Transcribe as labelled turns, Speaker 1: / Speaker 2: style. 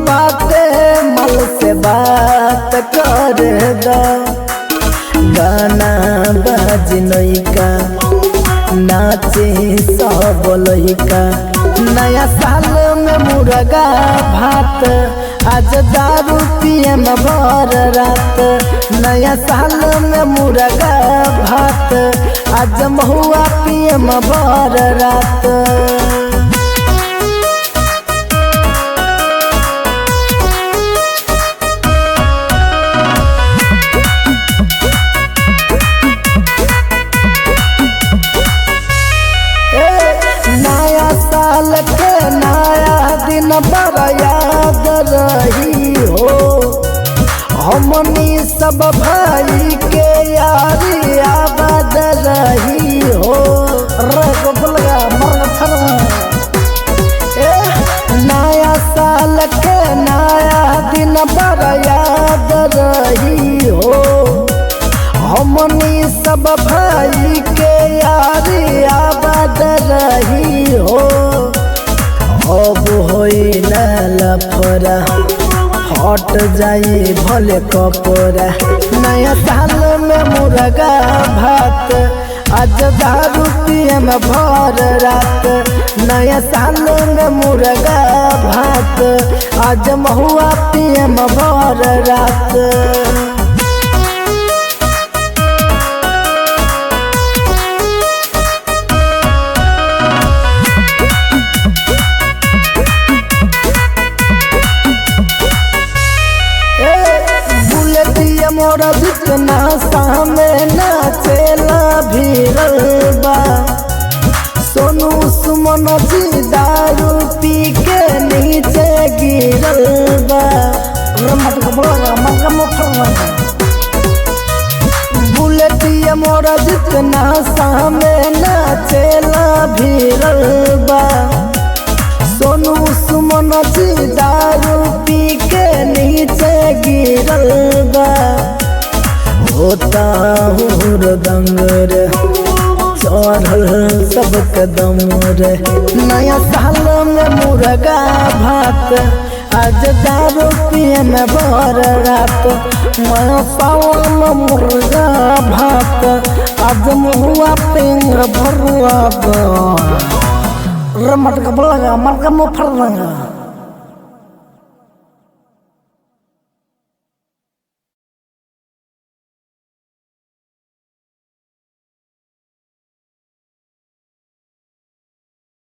Speaker 1: बाटे मल से बात कर दा। गाना बजनैका नाचे सब लैका। नया साल में मुर्गा भात आज दारू पियम भर रात। नया साल में मुर्गा भात आज महुआ पियम भर रात। नया साल के नया दिन बड़ा याद रही हो। हमनी सब भाई के यारी आबाद रही हो। नया साल के नया दिन बड़ा याद रही हो। हमनी सब भाई के यारी आबाद रही हो। अब होई ना लफड़ा हट जाई भले कपड़ा। नया साल में मुर्गा भात आज दारू पियम भर रात। नया साल में मुर्गा भात आज महुआ पियम भर रात। मोरा जितना सामने नाचेला भीरल बा। सोनू सुमन जी दारू पी के नीचे गिरल बा। बुलेटिया मोरा जितना सामने नाचेला भीरल बा। सोनू सुमन जी दारू पी के नीचे गिरल बा। होता हूँ दंग रे चढ़ल सब कदम रे। नया साल में मुर्गा भात आज दारू पियम भर रात। नया साल में मुर्गा भात आज महुआ पिंग भर रात।
Speaker 2: मटका बोला मटका मुँह फड़।